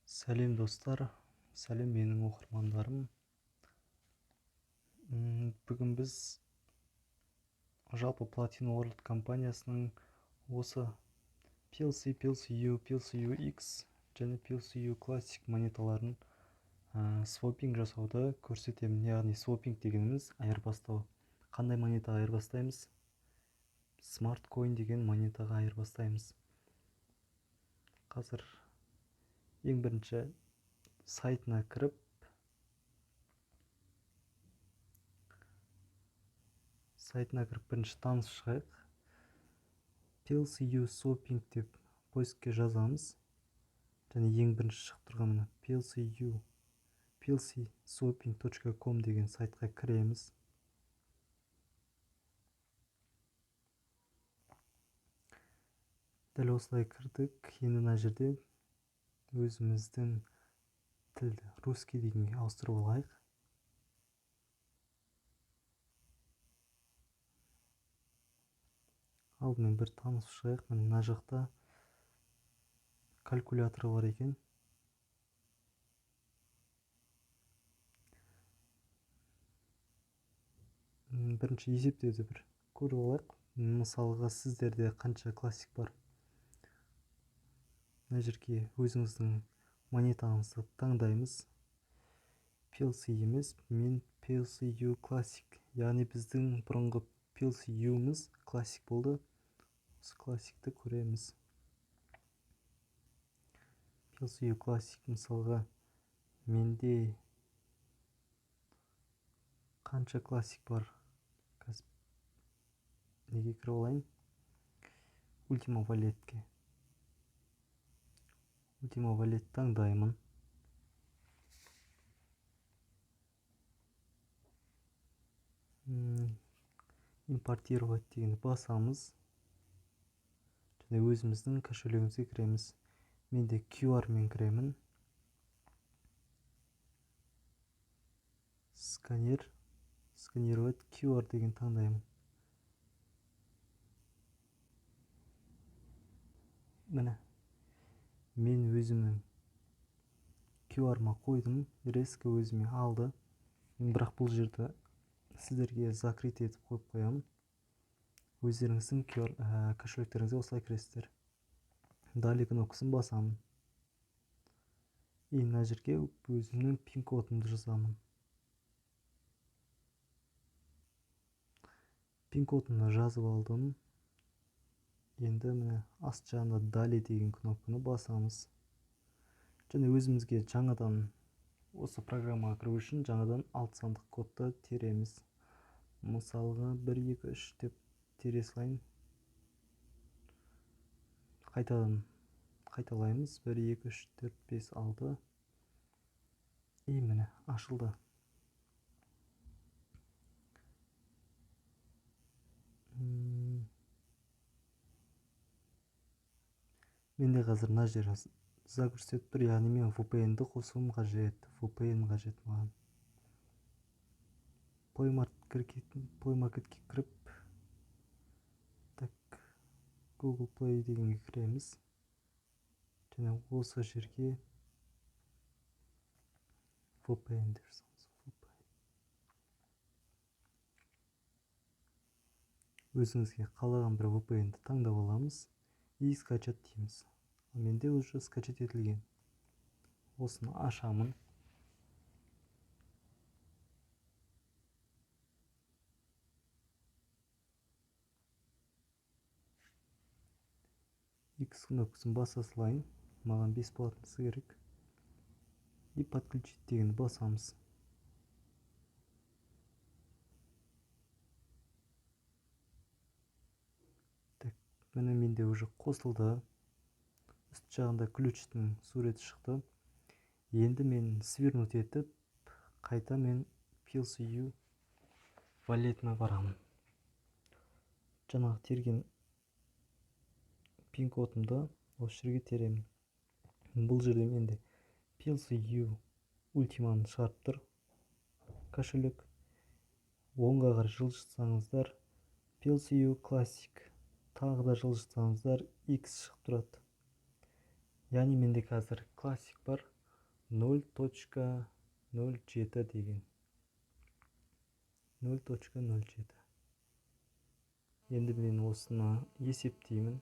Сәлем, достар, сәлем, менің оқырмандарым! Бүгін біз жалпы Platin World компаниясының осы PLC, PLCU, PLCUX және PLCU Classic монеталарын свопинг жасауды көрсетемін. Яғни свопинг дегеніміз – айырбастау. Қандай монета айырбастаймыз? Smart Coin деген монетаға айырбастаймыз. Қазір ең бірінші сайтына кіріп, бірінші танысып шығайық. PLCU swapping деп поискке жазамыз және ең бірінші шығып тұрған, міне, PLCU plcswapping.com деген сайтқа кіреміз. Дәл осылай кірдік. Енді мына жерде өзіміздің тілді русский дегенге ауыстырып алайық. Алдымен бір танысып шығайық. Міне, мына жақта калькулятор бар екен. Бірінші есептеуді бір көріп алайық. Мысалға, сіздерде қанша классик бар? Мына жерге өзіңіздің монетаңызды таңдаймыз. PLC емес, мен PLCU Classic, яғни біздің бұрынғы PLCU-міз Classic болды. Осы классикті көреміз. PLCU Classic. Мысалға, менде қанша классик бар? Қазір неге кіріп алайын? Ultima Walletке. Ultima Wallet таңдаймын. Импортировать дегенді басамыз және өзіміздің кошелегімізге кіреміз. Менде QR мен кіремін. Сканер, сканировать QR деген таңдаймын. Міне, мен өзімнің QR-ма қойдым, резко өзіме алды. Мен бірақ бұл жерді сіздерге закрыть етіп қойып қоямын. Өздеріңіздің QR кошелектеріңізге осылай кіресіздер. Далее кнопкасын басамын и мына жерге өзімнің пин кодымды жазамын. Пин кодымды жазып алдым. Енді, міне, аст жағында далее деген кнопканы басамыз және өзімізге жаңадан осы программаға кіру үшін жаңадан алты сандық кодты тереміз. Мысалға, 1, 2, 3 деп тере салайын. Қайтадан қайталаймыз: 1, 2, 3, 4, 5, 6. И міне, ашылды. Менде қазір мына жер загрузить етіп тұр, яғни мен VPN-ді қосуым қажет. VPN қажет маған. Play Marketке кіріп, так, Google Play дегенге кіреміз және осы жерге VPN деп жазамыз. VPN. Өзіңізге қалаған бір VPN-ді таңдап аламыз и скачать дейміз. Менде уже скачать етілген. Осыны ашамын. X кнопкасын баса салайын, маған бесплатныйсы керек. И подключить дегенді басамыз. Так, міне, менде уже қосылды. Үст жағында ключтің суреті шықты. Енді мен свернуть етіп, қайта мен PLCU валетіме барамын. Жаңағы терген пин кодымды осы жерге теремін. Бұл жерде менде PLCU ультиманы шығарып тұр кошелек. Оңға қарай жылжытсаңыздар, PLCU Classic, тағы да жылжытсаңыздар, X шығып тұрады. Яғни менде қазір Classic бар. 0.07 деген. 0.07. Енді мен осыны есептеймін.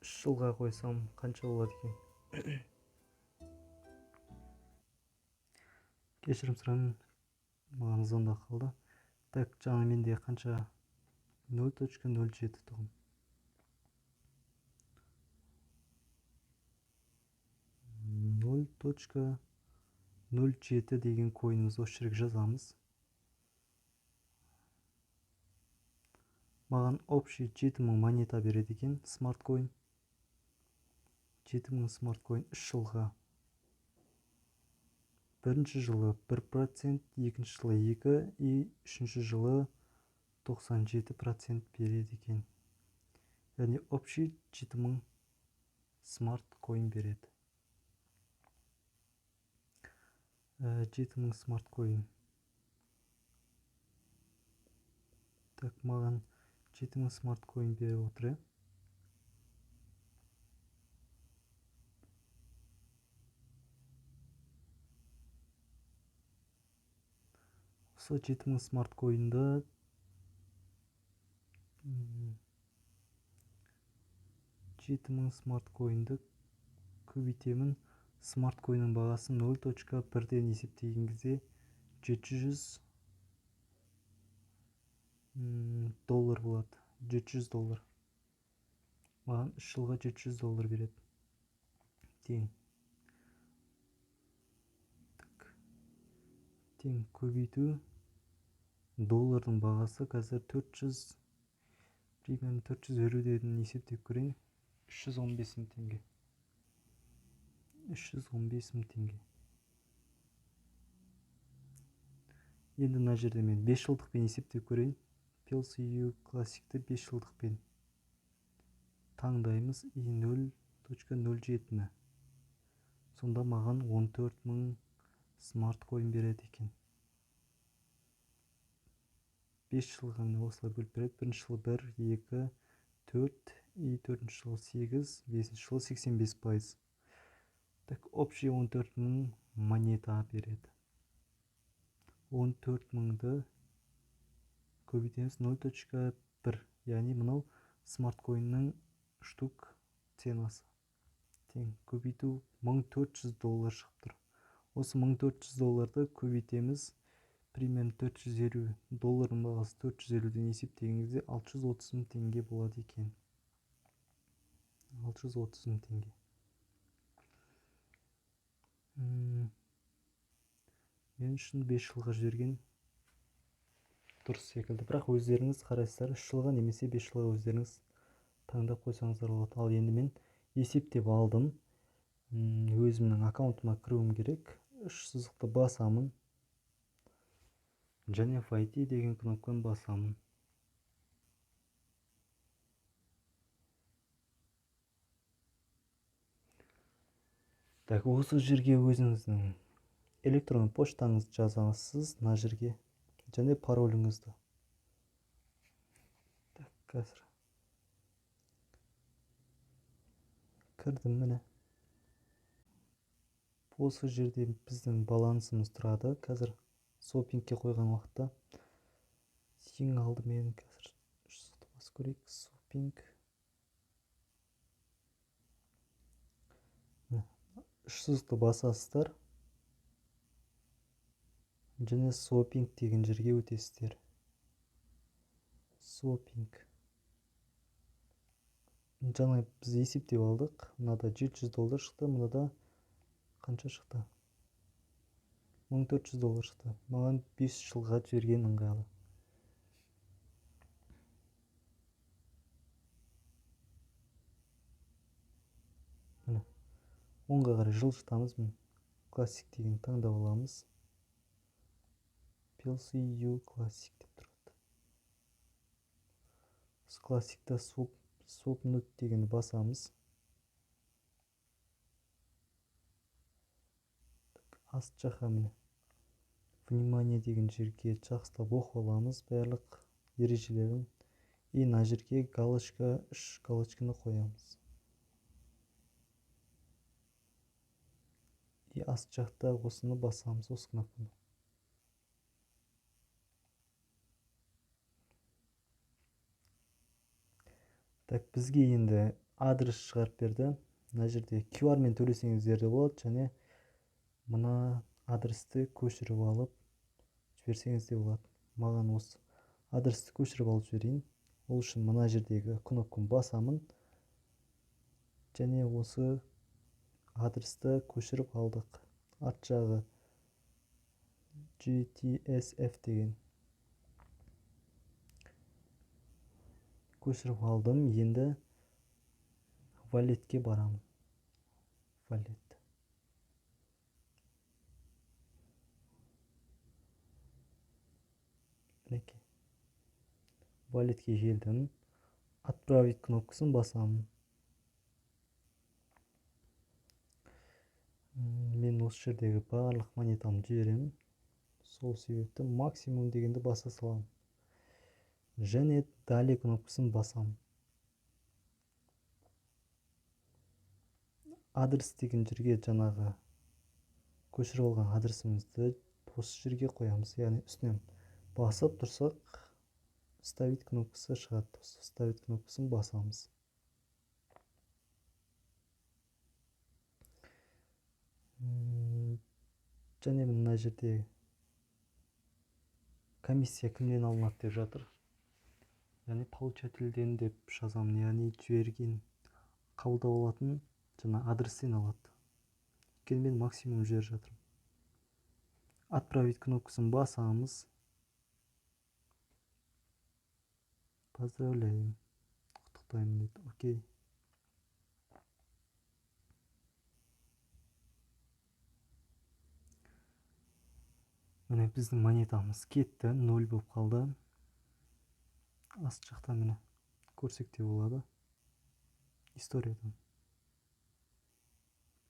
3 жылға қойсам қанша болады екен? Кешірім сұраймын, маған звондап қалды. Так, жаңа менде қанша? 0.07 тұғын. 0.07 деген койнымызды осы жерге жазамыз. Маған общий 7000 монета береді екен, смарт койн. 7000 смарт койн 3 жылға. Бірінші жылы 1%, екінші жылы 2 и үшінші жылы 97% береді екен. Яғни общий 7000 смарт койн береді. 7000 смарт койн. Так, маған 7000 смарт койн беріп отыр, ә? Осы 7000 смарт койнды 7000 смарт койнды көбейтемін. Смарт койнның бағасы 0.1-ден есептеген кезде 700 доллар болады. 700 доллар. Маған 3 жылға 700 доллар береді. Тең. Так. Тең көбейту доллардың бағасы қазір 400, примерно 450-ден есептеп көрейін. 315 мың теңге. 315 мың теңге. Енді мына жерде мен 5 жылдықпен есептеп көрейін. PLCU Classic'ті 5 жылдықпен таңдаймыз и 0.07-ні. Сонда маған 14000 смарт койн береді екен. 5 жылға міне осылай бөліп береді. Бірінші жылы 1, 2, 4, и төртінші жылы 8, бесінші жылы 85%. Так, общий 14000 монета береді. 14000-ды көбейтеміз 0.1, яғни мынау смарт койнның штук ценасы. Тең көбейту 1400 доллар шығып тұр. Осы 1400 долларды көбейтеміз, примерно 450 доллардың бағасы 450-ден есептеген кезде 630 мың теңге болады екен. 630 мың теңге. Мен үшін 5 жылға жіберген дұрыс секілді, бірақ өздеріңіз қарайсыздар, 3 жылға немесе 5 жылға өздеріңіз таңдап қойсаңыздар болады. Ал енді мен есептеп алдым. Өзімнің аккаунтыма кіруім керек. 3 сызықты басамын және Войти деген кнопканы басамын. Так, осы жерге өзіңіздің электронды поштаңызды жазасыз, мына жерге және пароліңізді. Так, қазір кірдім міне. Осы жерде біздің балансымыз тұрады. Қазір свопингке қойған уақытта ең алдымен қазір үш сызықты басып көрейік. Свопинг. Міне, үш сызықты басасыздар және свопинг деген жерге өтесіздер. Свопинг. Жаңа біз есептеп алдық. Мынада 700 доллар шықты, мынада қанша шықты? 1400 доллар шықты. Маған 5 жылға жіберген ыңғайлы. Міне, оңға қарай жылжытамыз. Міне, классик деген таңдап аламыз. PLCU Classic деп тұрады. Осы классикта swap дегенді басамыз. Так, аст жаққа міне внимание деген жерге жақсылап оқып аламыз барлық ережелерін. И мына жерге галочка, 3 галочканы қоямыз. И аст жақта осыны басамыз, осы кнопканы. Так, бізге енді адрес шығарып берді. Мына жерде QR мен төлесеңіздер де болады, және мына адресті көшіріп алып жіберсеңіз де болады. Маған осы адресті көшіріп алып жіберейін. Ол үшін мына жердегі кнопканы басамын. Және осы адресті көшіріп алдық. Арт жағы GTSF деген. Көшіріп алдым. Енді валетке барамын. Валет. Мінекей. Валетке келдім. Отправить кнопкасын басамын. Мен осы жердегі барлық монетамды жіберемін. Сол себепті максимум дегенді баса саламын. Және далее кнопкасын басамын. Адрес деген жерге жаңағы көшіріп алған адресімізді осы жерге қоямыз. Яғни үстінен басып тұрсақ, вставить кнопкасы шығады. Вставить кнопкасын басамыз. Және мына жерде комиссия кімнен алынады деп жатыр. Яғни получательден деп жазамын. Яғни жіберген, қабылдап алатын жаңа адрестен алады. Өйткені мен максимум жіберіп жатырмын. Отправить кнопкасын басамыз. Поздравляем. Құттықтаймын дейді. Окей. Міне біздің монетамыз кетті, 0 болып қалды. Аст жақта міне көрсек те болады. Историядан.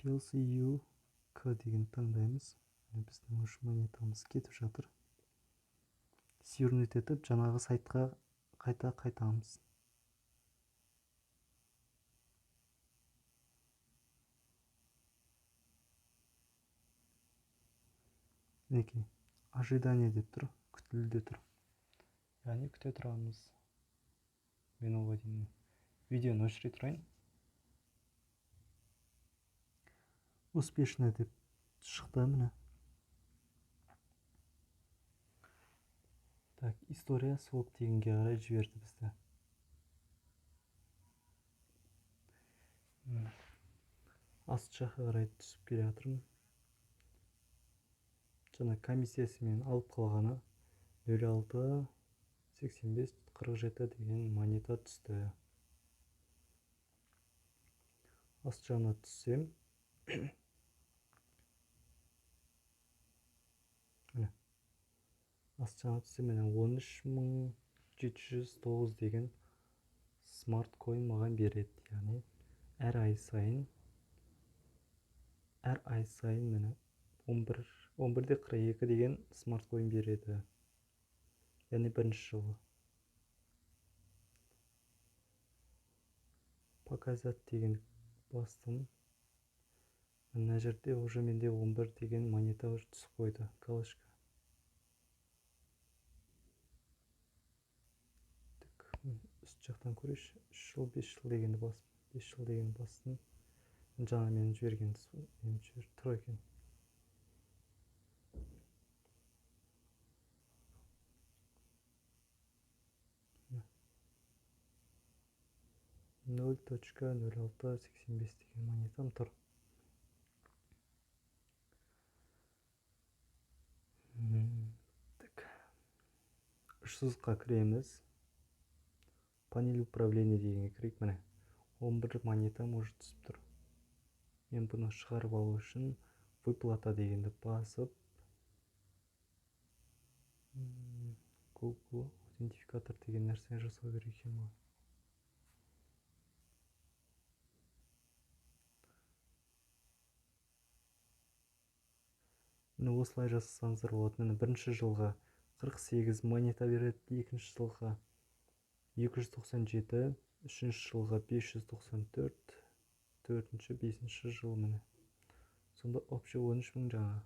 PLCU К деген таңдаймыз. Міне біздің үш монетамыз кетіп жатыр. Свернуть етіп жаңағы сайтқа қайта қайтамыз. Мінекей, ожидание деп тұр, күтілуде тұр. Яғни күте тұрамыз. Мен оған дейін видеоны өшіре тұрайын. Успешно деп шықты міне. Так, история своп дегенге қарай жіберді бізді. Аст жаққа қарай түсіп келе жатырмын. Жаңа комиссиясымен алып қалғаны 0,6 85 47 деген монета түсті. Аст жағына түссем, міне, аст жағына түссем, міне 13709 деген смарт койн маған береді. Яғни әр ай сайын міне 11,42 деген смарт койн береді. Яғни бірінші жылы. Показать деген бастым. Мына жерде уже менде 11 деген монета уже түсіп қойды. Галочка. Так, үст жақтан көрейінші. 3 жыл, 5 жыл дегенді бастым. 5 жыл дегенді бастым. Жаңа менің жіберген тұр екен. Нөл точка нөл алты сексен бес деген монетам тұр. Так. Үш сызыққа кіреміз. Панель управления дегенге кірейік. Міне 11 монетам уже түсіп тұр. Мен бұны шығарып алу үшін выплата дегенді басып, Google аутентификатор деген нәрсені жасау керек екен маған. Міне осылай жасасаңыздар болады. Міне бірінші жылға 48 монета береді, екінші жылға 297, үшінші жылға 594, төртінші, бесінші жыл міне. Сонда общий 13 000 жаңа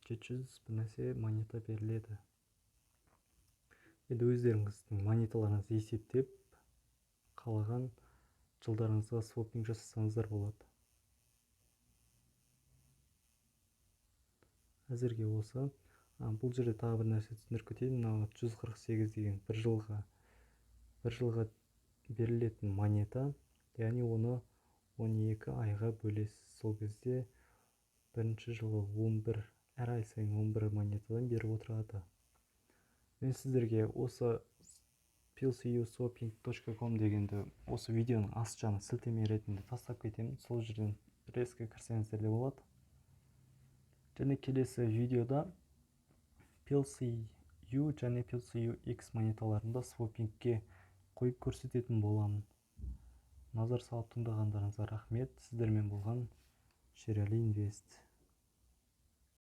700 бір нәрсе монета беріледі. Енді өздеріңіздің монеталарыңызды есептеп, қалаған жылдарыңызға свопинг жасасаңыздар болады. Әзірге осы. Бұл жерде тағы бір нәрсе түсіндіріп кетейін. Мынау 148 деген бір жылға берілетін монета, яғни оны 12 айға бөлесіз. Сол кезде бірінші жылы 11, әр ай сайын 11 монетадан беріп отырады. Мен сіздерге осы plcuswapping.com дегенді осы видеоның аст жағына сілтеме ретінде тастап кетемін. Сол жерден резко кірсеңіздер де болады. Және келесі видеода PLCU және PLCUX монеталарында свопингке қойып көрсететін боламын. Назар салып тыңдағандарыңызға рахмет. Сіздермен болған Шерали Инвест.